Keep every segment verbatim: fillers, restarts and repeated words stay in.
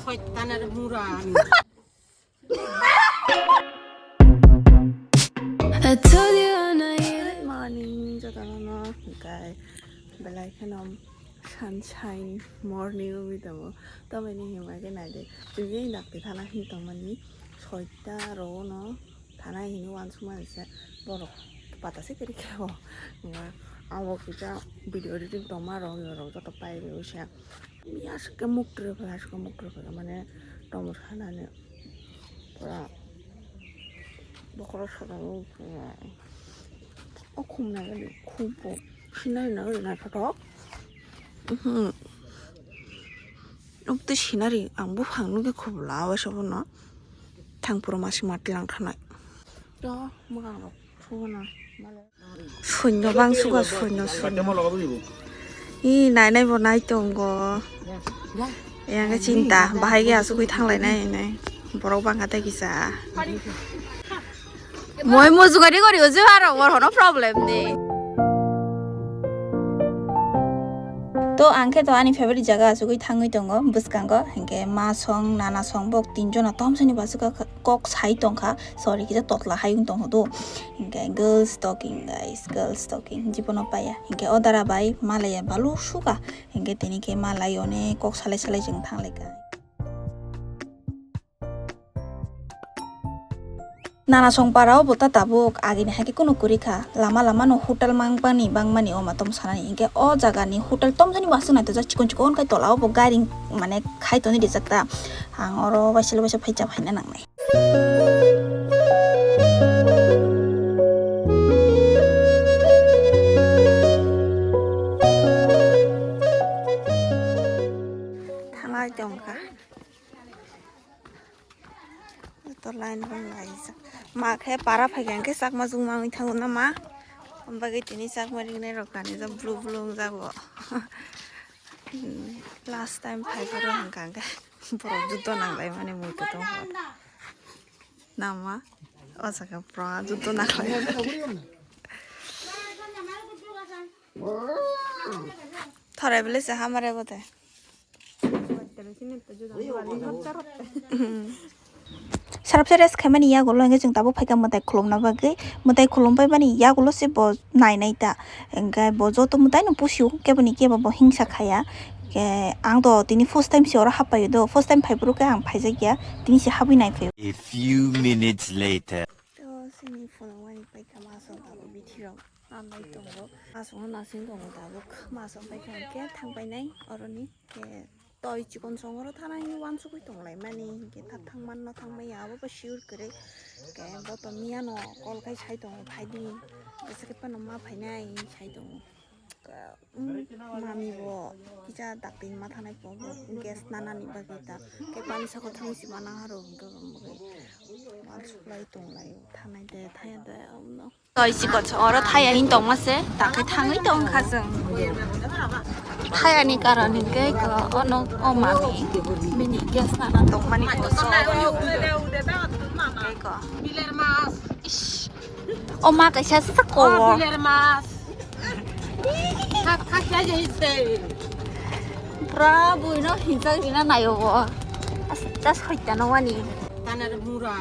Soitanor mura. I told you I'm not here. Good morning, jotono no, guys. Belai kheno sunshine morning wngwi tongo. Tamoni himma khe naidi. Chwngwi dakti thana hin tongmani soita rono thana hini wansukmani se borok pata se kiri khe o. Abo kisa video editing tongma rok, rok joto pai rw se. Aswk khe muk twrwphaikha, aswk khe muk twrwphaikha, mane tomo sanani pura bokhorok sajagwi o khum nagani khum bo scenery nagani naithotok. Omo tei scenery ang buphang nukhe khub lawa se bono thang pura masi mati lang thanai to mwkhang rok suguna. Suinno bang suga suinno suinno. I nai nai bo nai tongo. Yang ke cinta bahai ge asugui thanglai nai nai. Borok bang kata kisa. Moi mo jugari gori ojo aro bor hono problem de. To ang khe to ani favorite jaga asugui thangwi tongo bwskango, hinkhe ma song nana song bok tinjono tomsoni basuk kok sai tongkha, sorry kisa totla hayung tongkha do. Hinkhe girls talking guys, girls talking jibono paya. Hinkhe o dara bai malaya balu suka. Hinkhe tini khe malai one kok salai salai chwng thanglaikha. Nana song para o bo ta tabuk agini hai khe kunu kwrwi kha. Lama lama no hotel mangpani bangmani o matom sanani. Hinkhe o jaga ni hotel tomjani wasuk naitokjak chikon chikon khai tola o bo gairing mane khai toni rijak ta. Ang oro waisalo waisa phaicha phaina nangnai. Thanglai tongkha. Joto line rok laijak. Ma khe para phaikha hinkhe chakma chukma wngwi thango na ma. Bagwi tini chakma ringnai rok kanijak blue blue wngjago. Last time phai phuru hwnka hwnkhe borok judo nanglaimani mui kwtwng hor. Nama o jaga pura judo nanglai. Thorai bwlai se hamare bo tei. Sarap se rest khaimani yagulo hingke chwng tabuk phaikha mwtai khulumna bagwi. Mwtai khulum paimani yagulo se bo nai nai ta. Hingke bo joto mwtai no pusio kebo ni kebo bo hingsa khaya. Ke ang to tini first time se oro happaio do. First time phaiphuru khe ang phaijakya. Tini se habwi nai phaio. A few minutes later. To sini phone wani paikha ma song tabuk bithi rok. Ambai tongo. Aswkno nasing tongo tabuk. Masong pai kha hwnkhe thang painai oroni. Khe toi chikon song oro thana hini wansugwi tonglaimani. Hinkhe tha thang manno thang maya abo bo sure kwrwi. Khe bo to miyano call khai sai tongo phaidi. Bwswk phano ma phainai sai tongo. Khe, um, mami bo kisa dakti ma thanai po bo gas nanani bagwi ta. Khe pani sako thangwi si mana haro hwnkhe bo bagwi. Wansuglai tonglaio thanai de thaya de amno. Toi chikon song oro thaya hin tongma se, takhe thangwi tongkha chwng. Thaya ni karon hinkhe ko ono o mami bini gas nana tongmani koso. Ko. Ish. O ma kaisa sa ko. Biler mas. Kha kha kya jai se. Pura buino hinjak rina nayo bo. Asta soitano wani. Tanar mura.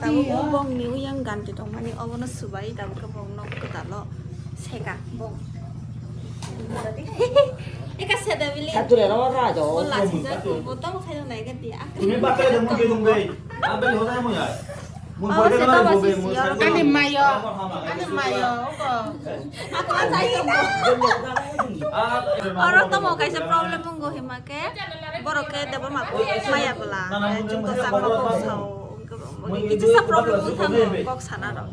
Tabuk bongni uyang ganti tongmani obono subai tabuk bong nok kwtalo seka bong. Eka seda bili. Satu lera wara aja. Bola sisa ko botol khayo nai ganti. Tumi batai dong mungkin dong deh. Ambil hoda mo ya. Ani mayo, ani mayo, oro tomo kaisa problem wngkha hima khe, borok khe debor ma maya bwla, chwng to chakma kok sao, kichisa problem wngkha kok sana rok.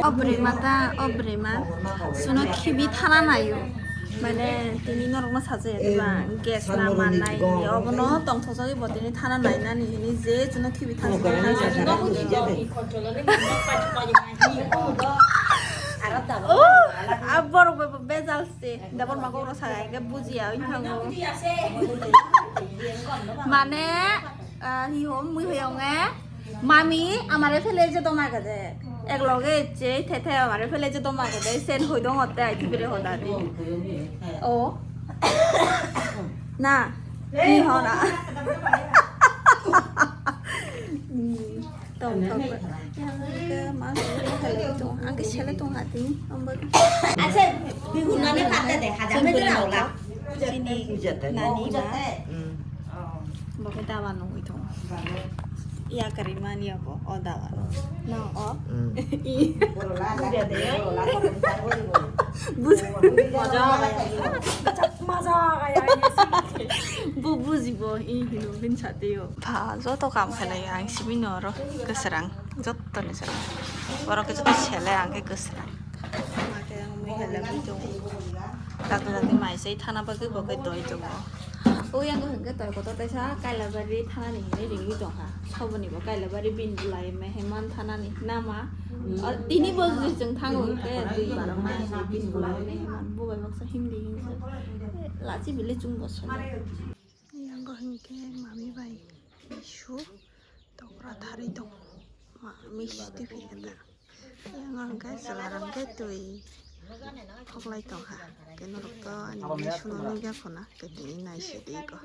O bwrwi ma ta, o bwrwi ma, suno khibi thana naio. Mane tini norokno sajaya diba, gas na mannai hini, obono tongthokjagwi bo tini thana nainani hini je chwngno khibi thang. Oh, Aborok be-, bejal se. Dabor mago ro sa ke bujiya oi thango. Mane, ah, hi hom mui hoyong e. Mami, amare phele je toma gede. Ek loge ecche, the the amare phele je toma gede. Sen hoi dong otte ai thibire hodadi. O. Na. Hi hona. Hmm. Tong, tong. Yang ke mas, hello tong. Ang ke sele tong hati. Ang ba. Acha, bihun nane kate de, hajar me de la. Sini nani ma. Hmm. Bo ke dawa nungwi tong. Ya kari mani ako, o dawa. No, o. Hmm. I. Bus. Maja kaya. Maja kaya. Bu, bujibo, i hino bin chate yo. Pha, joto kam khailai ang simi noro kwsrang, joto ni srang. Borok khe joto sele ang khe kwsrang. Ma khe ang mui khailai bui tongo. Dakti dakti mai sai thana bagwi bo khe doi tongo. O yang khe hwnkhe toi kotor teisa Kailabari thana ni hinwi ringwi tongkha. Soboni bo Kailabari bin bulai meheman thana ni nama. O, tini bo jwi chwng thango hwnkhe dui bara mai bin bulai meheman. Bo bai baksa himdi himsa. Lachi bili chwng bo sele. Yango hwnkhe mami bai misu tokra thari tongo. Ma misti phikha da. Yango hwnkhe chwla rok khe twi khoklai tongkha. Khe norok to ani misu no nukya khuna. Khe tini naisidi ko.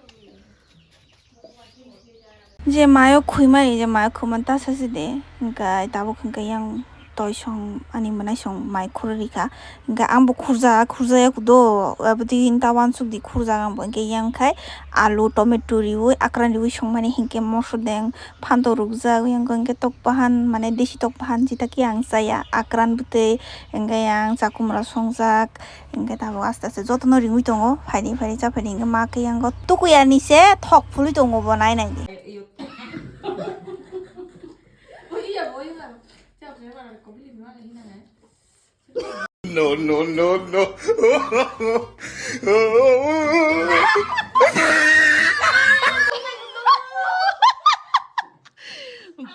Je mayo khwimani, je mayo khwimani ta sasi de. Hwnkhe tabuk hwnkhe yang toisong ani mwnaisong mai khurwi rikha. Hwnkhe ang bo khurja, khurjaya kudo, aboni ta uansuk di khurjak ang bo. Hwnkhe yang khai alu, tomato riwi, akran riwi songmani hinkhe moso deng, phantok rukjak, yang hwnkhe tok bahan, mane desi tok bahan jita khe ang chaya, akran bwtwi, hwnkhe yang chakumra songjak, hwnkhe tabuk aste aste jotono ringwi tongo, phaidi phaidi cha phaidi hwnkhe ma khe yang tukuyani se thok phulwi tongo bo nai nai di. No, no, no, no.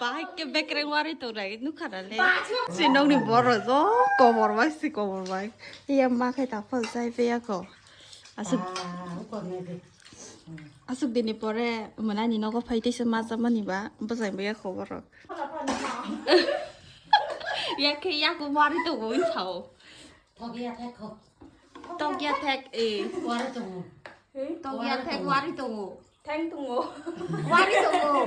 Bahai ke bekreng wari tongnai nukha na le. Si nokni borok jo komor bai, si komor bai. Iya ma khai ta phal chai pe ya ko. Asuk. Asuk dini pore mwnani nogo phai teisa ma chamani ba bwsai bwya khobor rok. Ya khe yaku wari tongo wng sao. Tokya thek kho. Tokya thek, eh. Wari tongo. Tokya thek wari tongo. Theng tongo. Wari tongo.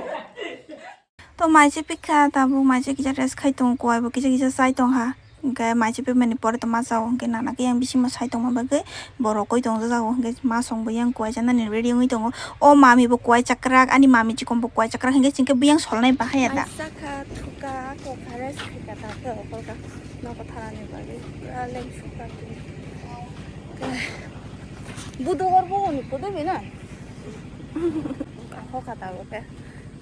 To mai se pikha tabuk mai se kisa rest khai tongo, kuai bo kisa kisa chai tongha. Hwnkhe mai se pemani pore to ma chao, hwnkhe nana khe yang bisingma sai tongma bagwi borok koi tong jago, hwnkhe ma song bo yang kuai chanani ready wngwi tongo. O mami bo kuai chakrak, ani mami chikon bo kuai chakrak, hwnkhe chwngkhe biyang solnai bahai ya da. Mai sakha thuka kokha rest khaika ta khe okolka nogo tharani bagwi pura lengsukha. Budogor bo ni podo bina. Kakho kha tabuk khe.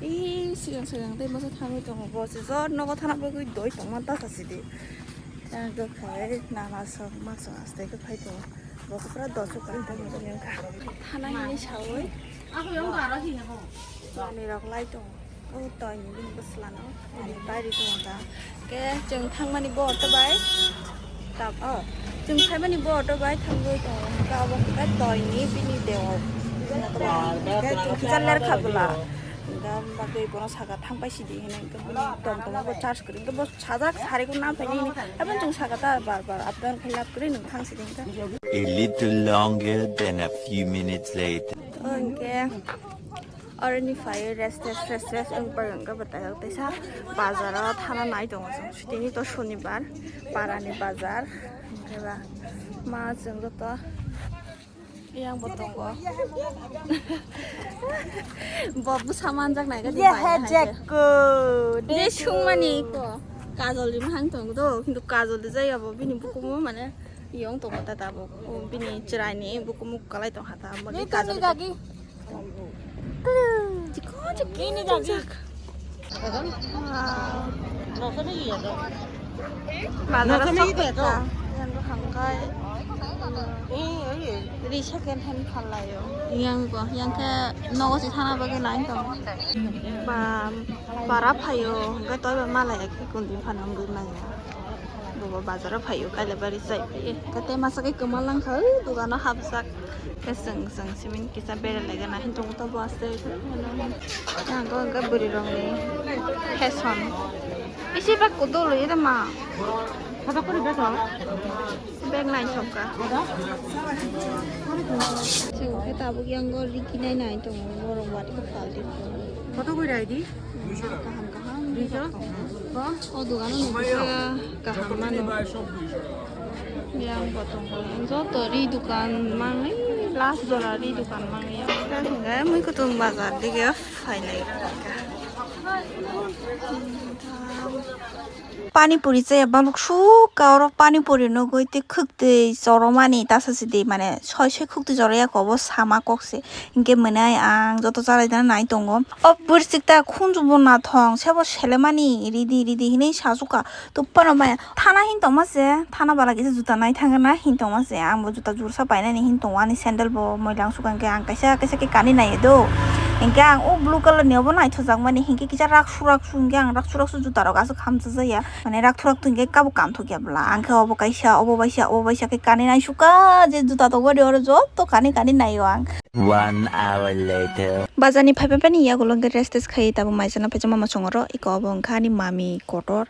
Ee, sigang sigang tei masa thangwi tongo. Bo se jor nogo thana bagwi doi tongma ta sasi di. Yang khe khai nana sok ma sok aste khe phai tongo. Bo khe pura doso kari tongma tong yang kha. Thana hini sawi. Manwi rok lai tongo. O toini bini bwslano ani bairi tongo ta. Ke chwng thangmani bo auto bai. Tab, oh, chwng phaimani bo auto bai thangwi tongo. Hwnkhe abo hwnkhe toini bini deo. Hwnkhe chwng kisa ler kha bwla. Hwnkhe bagwi bono saka thang pai sidi hinwi hwnkhe bini tom tom bo charge kwrwi. Hwnkhe bo sajak sari ko na phaini hini. Abo chwng saka ta bar bar up down khai lab kwrwi nwng thang sidi hwnkhe. A little longer than a few minutes later. Hwnkhe Oroni phai rest, rest, rest, rest wng pai wngkha bwtaiok teisa bazaro thana nai tongo chwng. Tini to sonibar, parani bazar. Hwnkhe ba ma chwng joto yang bo tongo. Bo bwsa manjak nai gadi. Ye bai he hai je. Jekko. Je sungmani ko. Kajol di mahang tongo do, kintu kajol di jaya bo bini bukumu mane yong tongo ta tabuk. O bini chwraini bukumu kwlai tong ha ta. Ni kajol to ni di jagi. Chikon chikon. Ni ni jagi. Bazar sa pekka. Yang ko hangkai. Ri second hand phalai yo. Yang ko, yang ke nogo si thana bagwi line tong. Ba, bara phayo, hingke toi ba malai ekhe kundi phano wngwi manya. Bo bazaro phaio, Kailabari chai phaio. Kate masa kai kwma langkha, o dogano hapjak. Ke chwng, chwng simin kisa bera laigana hin tongo to bo aste. Yango hwnkhe bwrwi rokni fashion. Isi bag ko dolo ida ma. Bag nai sokka. Chwng khe tabuk yango riki nai nai tongo, borok bati ko phaldi. Koto koi rai di? Kaham kaham. Duiso? Ko? O dogano nukha kaham mano. Yang bo tongo. Joto ri dukan mangwi, last jora ri dukan mangwi. Hingke mui kutung bazar dige phainai. Pani puri chaya baluk sukha oro pani puri nugui tei khwktwi choromani tasa sidi mane soi soi khwktwi choroya kobo sama kokse. Hinkhe mwnai ang joto chalaidana nai tongo. O bwrwsik ta khunju bo nathong, sebo selemani ridi ridi hinui sasukha. Tupano maya thana hin tongma se, thana bala kisa juta nai thangna hin tongma se. Ang bo juta jursa painani hin tongo, ani sandal bo moila wng sukha, hinkhe ang kaisa kaisa khe kanwi naiyo do. Hinkhe ang o blue colour ni obo naithojakmani, hinkhe kisa raksu raksu, hinkhe ang raksu raksu juta rok aswk hamjakya. Mane rakthok rakthok hinkhe kabo kanthokya bwla. Ang khe obo kaisa, obo baisa, obo baisa khe kanwi naisukha, je juta tongmani oro joto kanwi kanwi naio ang. One hour later. Bazar ni phaiphai phani yagulo hwnkhe rest test khai tabuk maisana phaisa mama songoro iko obo wngkha ani mami kotor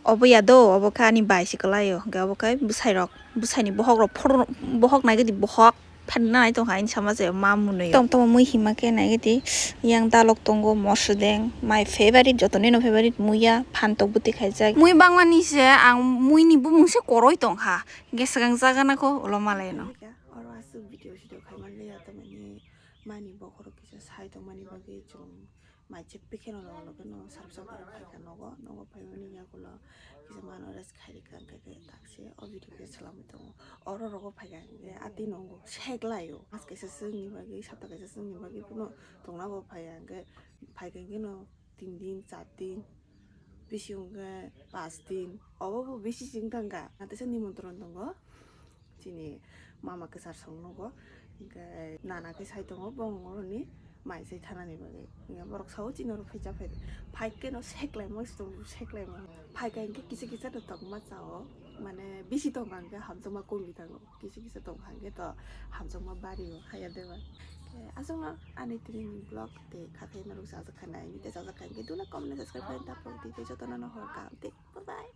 obo ya do obo khe ani bai se kwlaio hwnkhe obo khe bwsai rok bwsai ni bohok rok photo bohok naigwi di bohok phanna nai tongkha ani sama se ma mwnwi tong tong mui hima khe naigwi di yang dalok tongo mosodeng my favorite joto ni no favorite muya phan tok bwtwi khaijak mui bangmani se ang mui ni bumung se koroi tongkha hwnkhe swkang jaga nako ulo malaino. Oro aswk video video khaimani ya tamani mani bokhorok kisa sai tongmani bagwi chwng mai cheppi kheno loge loge no sarsa borok phaikha nogo, nogo phaimani yagulo kisa mano rest khairikha hwnkhe khe taksi o video khe swlamwi tongo. Oro rogo phaikha hwnkhe ati nongo seklaio mas kaisa swngni bagwi sapta kaisa swngni bagwi phano tongna bo phaiya hwnkhe phaikha hwnkhe no tin din char din bisi hwnkhe pas din obo bo bisi chwng thangkha. Nateisa nimontron tongo. Chini mama kwchar song nogo hwnkhe nana khe sai tongo bongoroni mai sai thanani bagwi hwnkhe borok sao chini oro phaicha phai phai khe no seklai mo seklai mo phai khe hwnkhe kisa kisa no tongma chao mane bisi tongkha hwnkhe hamjakma komi thango kisa kisa tongkha hwnkhe to hamjakma bario haya deba aswkno ani tini ni vlog tei kha khe norok chajak kha nai ni tei chajak kha hwnkhe dula comment subscribe khlai ta phok di tei jotono no hor kaham tei bye bye.